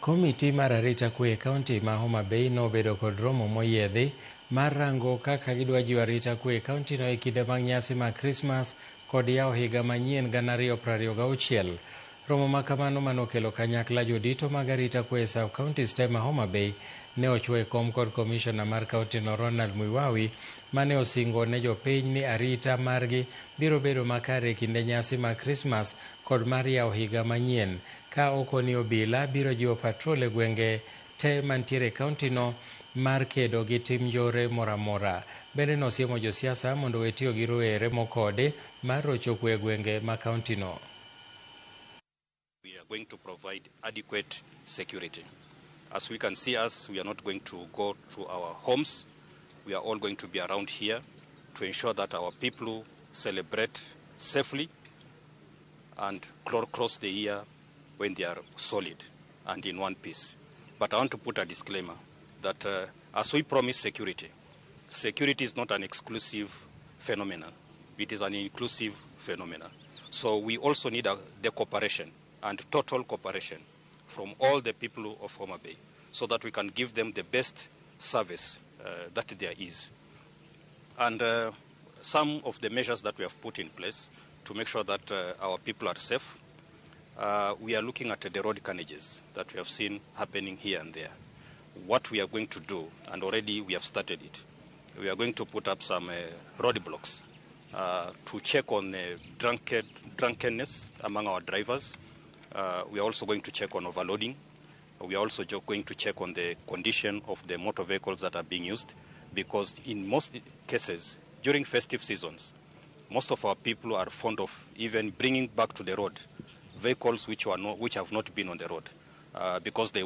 Komiti mar arita kwe e kaunti ma Homa Bay nobedo kod romo moyiedhi mar rango kaka gidwa jiwo arita kwe e kauntino e kinde mag nyasi mag Krismas kod yawo higa manyien 2026. Romo ma kamano manokelo kanyakla jodito mag arita kwe e sub counties te ma Homa Bay ne ochwo e kom kod komishona mar kauntino Ronald Muiwawi mane osingo ne jopiny ni arita margi biro bedo makare e kinde nyasi mag Krismas kod mar yawo higa manyien ka okoni obila biro jiwo patrol e gwenge te mantiere e kauntino mar kedo gi tim njore moramora. Bende nosiemo josiasa mondo owe tiyo gi rowere mokode mar rocho kwe e gwenge ma kauntino. We are going to provide adequate security. As we can see us, we are not going to go to our homes. We are all going to be around here to ensure that our people celebrate safely and cross the year when they are solid and in one piece. But I want to put a disclaimer that as we promise security, security is not an exclusive phenomenon. It is an inclusive phenomenon. So we also need the cooperation and total cooperation from all the people of Homa Bay so that we can give them the best service that there is. And some of the measures that we have put in place to make sure that our people are safe, we are looking at the road carnages that we have seen happening here and there. What we are going to do, and already we have started it, we are going to put up some roadblocks to check on drunkenness among our drivers. We are also going to check on overloading. We are also going to check on the condition of the motor vehicles that are being used, because in most cases, during festive seasons, most of our people are fond of even bringing back to the road vehicles which have not been on the road, because they